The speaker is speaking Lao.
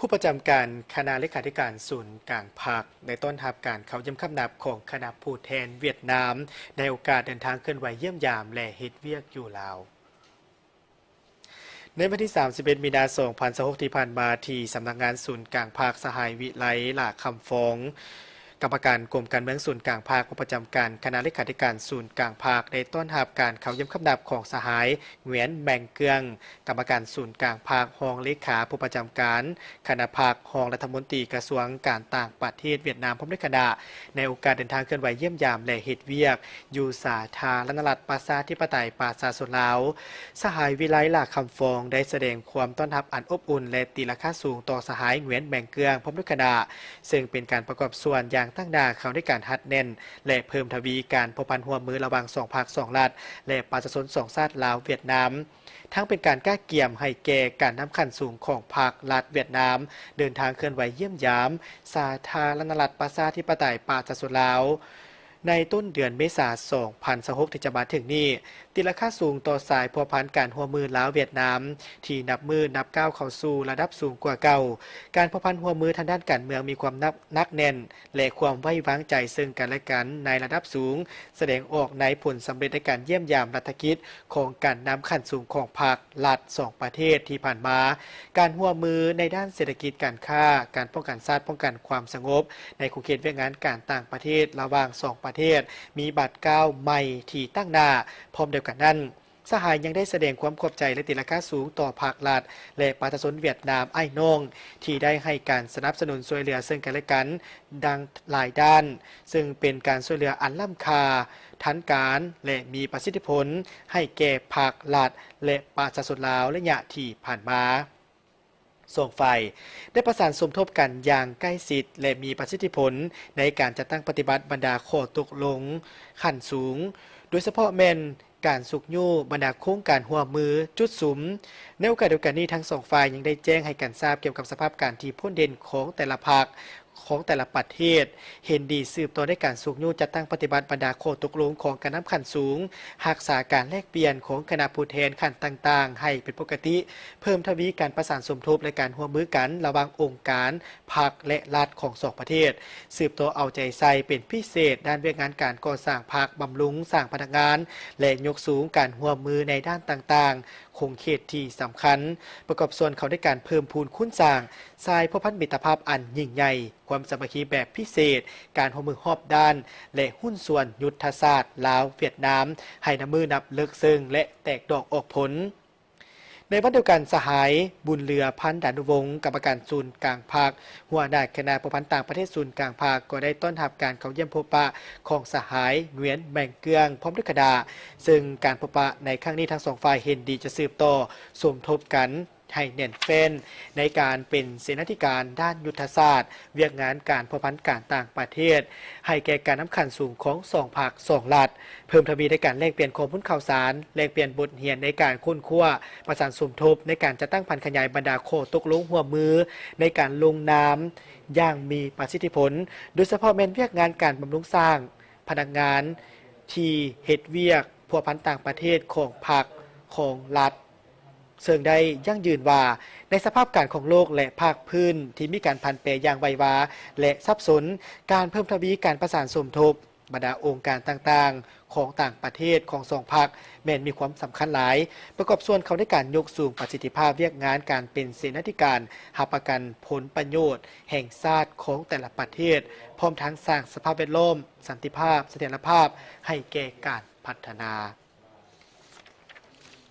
ຜູ້ປະຈຳການຄະນະເລຂາທິການສູນກາງພັກ ໄດ້ຕ້ອນຮັບການເຂົ້າຢ້ຽມຄຳນັບຂອງຄະນະຜູ້ແທນຫວຽດນາມ ໃນໂອກາດເດີນທາງເຄື່ອນໄຫວຢ້ຽມຢາມ ແລະ ເຮັດວຽກຢູ່ລາວ. ໃນວັນທີສາມສິບເອັດ ມີນາ ສອງພັນຊາວຫົກ ທີ່ຜ່ານມາ, ທີ່ສຳນັກງານສູນກາງພັກ, ສະຫາຍ ວິໄລ ຫຼ້າຄຳຟອງ ກຳມະການກົມການເມືອງສູນກາງພັກ ຜູ້ປະຈຳການຄະນະເລຂາທິການສູນກາງພັກ ໄດ້ຕ້ອນຮັບການເຂົ້າຢ້ຽມຄຳນັບຂອງສະຫາຍ ຫງວຽນ ແມງເກືອງ ກຳມະການສູນກາງພັກ, ຮອງເລຂາຜູ້ປະຈຳການຄະນະພັກ, ຮອງລັດຖະມົນຕີກະຊວງການຕ່າງປະເທດຫວຽດນາມ ພ້ອມດ້ວຍຄະນະ ໃນໂອກາດເດີນທາງເຄື່ອນໄຫວຢ້ຽມຢາມ ແລະ ເຮັດວຽກຢູ່ສາທາລະນະລັດປະຊາທິປະໄຕປະຊາຊົນລາວ. ສະຫາຍ ວິໄລ ຫຼ້າຄຳຟອງ ໄດ້ສະແດງຄວາມຕ້ອນຮັບອັນອົບອຸ່ນ ແລະ ຕີລາຄາສູງຕໍ່ສະຫາຍ ຫງວຽນ ແມງເກືອງ ພ້ອມດ້ວຍຄະນະ, ເຊິ່ງເປັນການປະກອບສ່ວນຢ່າງຕັ້ງໜ້າເຂົ້າໃນການຮັດແໜ້ນ ແລະ ເພີ່ມທະວີການພົວພັນຮ່ວມມືລະຫວ່າງສອງພັກສອງລັດ ແລະ ປະຊາຊົນສອງຊາດລາວ-ຫວຽດນາມ, ທັງເປັນການກະກຽມໃຫ້ແກ່ການນຳຂັ້ນສູງຂອງພັກລັດຫວຽດນາມ ເດີນທາງເຄື່ອນໄຫວຢ້ຽມຢາມສາທາລະນະລັດປະຊາທິປະໄຕປະຊາຊົນລາວ ໃນຕົ້ນເດືອນເມສາ ສອງພັນຊາວຫົກ ທີ່ຈະມາເຖິງນີ້, ຕີລາຄາສູງຕໍ່ສາຍພົວພັນການຮ່ວມມືລາວ-ຫວຽດນາມ ທີ່ນັບມື້ນັບກ້າວເຂົ້າສູ່ລະດັບສູງກວ່າເກົ່າ. ການພົວພັນຮ່ວມມືທາງດ້ານການເມືອງມີຄວາມໜັກ ໜັກແໜ້ນ ແລະ ຄວາມໄວ້ວາງໃຈເຊິ່ງກັນແລະກັນໃນລະດັບສູງ ສະແດງອອກໃນຜົນສຳເລັດໃນການຢ້ຽມຢາມລັດຖະກິດຂອງການນຳຂັ້ນສູງຂອງພັກລັດສອງປະເທດທີ່ຜ່ານມາ. ການຮ່ວມມືໃນດ້ານເສດຖະກິດ, ການຄ້າ, ການປ້ອງກັນຊາດ, ປ້ອງກັນຄວາມສະຫງົບໃນຂົງເຂດວຽກງານການຕ່າງປະເທດລະຫວ່າງສອງປະເທດ ມີບາດກ້າວໃໝ່ທີ່ຕັ້ງໜ້າ. ພ້ອມດຽວກັນນັ້ນ, ສະຫາຍຍັງໄດ້ສະແດງຄວາມຂອບໃຈ ແລະ ຕີລາຄາສູງຕໍ່ພັກລັດ ແລະ ປະຊາຊົນຫວຽດນາມອ້າຍນ້ອງ ທີ່ໄດ້ໃຫ້ການສະໜັບສະໜູນຊ່ວຍເຫຼືອເຊິ່ງກັນແລະກັນ ດັ່ງຫຼາຍດ້ານ, ເຊິ່ງເປັນການຊ່ວຍເຫຼືອອັນລ້ຳຄ່າ, ທັນການ ແລະ ມີປະສິດທິຜົນໃຫ້ແກ່ພັກລັດ ແລະ ປະຊາຊົນລາວໄລຍະທີ່ຜ່ານມາ. ສອງຝ່າຍໄດ້ປະສານສົມທົບກັນຢ່າງໃກ້ຊິດ ແລະ ມີປະສິດທິຜົນໃນການຈັດຕັ້ງປະຕິບັດບັນດາຂໍ້ຕົກລົງຂັ້ນສູງ, ໂດຍສະເພາະແມ່ນການຊຸກຍູ້ບັນດາໂຄງການຮ່ວມມືຈຸດສຸມ. ໃນໂອກາດດຽວກັນນີ້, ທັງສອງຝ່າຍຍັງໄດ້ແຈ້ງໃຫ້ກັນຊາບກ່ຽວກັບສະພາບການທີ່ພົ້ນເດັ່ນຂອງແຕ່ລະພັກ, ຂອງແຕ່ລະປະເທດ, ເຫັນດີສືບຕໍ່ໃນການຊຸກຍູ້ຈັດຕັ້ງປະຕິບັດບັນດາຂໍ້ຕົກລົງຂອງການນຳຂັ້ນສູງ, ຮັກສາການແລກປ່ຽນຂອງຄະນະຜູ້ແທນຂັ້ນຕ່າງໆໃຫ້ເປັນປົກກະຕິ, ເພີ່ມທະວີການປະສານສົມທົບ ແລະ ການຮ່ວມມືກັນລະຫວ່າງອົງການ, ພັກ ແລະ ລັດຂອງສອງປະເທດ, ສືບຕໍ່ເອົາໃຈໃສ່ເປັນພິເສດດ້ານວຽກງານການກໍ່ສ້າງພັກ, ບຳລຸງສ້າງພະນັກງານ ແລະ ຍົກສູງການຮ່ວມມືໃນດ້ານຕ່າງໆ, ຂົງເຂດທີ່ສຳຄັນ, ປະກອບສ່ວນເຂົ້າໃນການເພີ່ມພູນຄູນສ້າງສາຍພົວພັນມິດຕະພາບອັນຍິ່ງໃຫຍ່, ຄວາມສາມັກຄີແບບພິເສດ, ການຮ່ວມມືຮອບດ້ານ ແລະ ຫຸ້ນສ່ວນຍຸດທະສາດລາວ-ຫວຽດນາມ ໃຫ້ນັບມື້ນັບເລິກເຊິ່ງ ແລະ ແຕກດອກອອກຜົນ. ໃນວັນດຽວກັນ, ສະຫາຍ ບຸນເຫຼືອ ພັນດານຸວົງ ກຳມະການສູນກາງພັກ, ຫົວໜ້າຄະນະພົວພັນຕ່າງປະເທດສູນກາງພັກ ກໍໄດ້ຕ້ອນຮັບການເຂົ້າຢ້ຽມພົບປະຂອງສະຫາຍ ຫງວຽນ ແມງເກືອງ ພ້ອມດ້ວຍຄະນະ, ເຊິ່ງການພົບປະໃນຄັ້ງນີ້ທັງສອງຝ່າຍເຫັນດີຈະສືບຕໍ່ສົມທົບກັນ ໃຫ້ແໜ້ນແຟ້ນໃນການເປັນເສນາທິການດ້ານຍຸດທະສາດ, ວຽກງານການພົວພັນການຕ່າງປະເທດ ໃຫ້ແກ່ການນຳຂັ້ນສູງຂອງສອງພັກສອງລັດ, ເພີ່ມທະວີໃນການແລກປ່ຽນຂໍ້ມູນຂ່າວສານ, ແລກປ່ຽນບົດຮຽນໃນການຄົ້ນຄວ້າ, ປະສານສົມທົບໃນການຈັດຕັ້ງຜັນຂະຫຍາຍບັນດາຂໍ້ຕົກລົງຮ່ວມມືໃນການລົງນາມຢ່າງມີປະສິດທິຜົນ, ໂດຍສະເພາະແມ່ນວຽກງານການບຳລຸງສ້າງພະນັກງານທີ່ເຮັດວຽກພົວພັນຕ່າງປະເທດຂອງພັກ, ຂອງລັດ. ເຊິ່ງໄດ້ຢັ້ງຢືນວ່າ ໃນສະພາບການຂອງໂລກ ແລະ ພາກພື້ນທີ່ມີການຜັນແປຢ່າງໄວວາ ແລະ ສັບສົນ, ການເພີ່ມທະວີການປະສານສົມທົບບັນດາອົງການຕ່າງໆຂອງຕ່າງປະເທດຂອງສອງພັກ ແມ່ນມີຄວາມສຳຄັນຫຼາຍ, ປະກອບສ່ວນເຂົ້າໃນການຍົກສູງປະສິດທິພາບວຽກງານການເປັນເສນາທິການຮັບປະກັນຜົນປະໂຫຍດແຫ່ງຊາດຂອງແຕ່ລະປະເທດ, ພ້ອມທັງສ້າງສະພາບແວດລ້ອມ ສັນຕິພາບ, ສະຖຽນລະພາບໃຫ້ແກ່ການພັດທະນາ.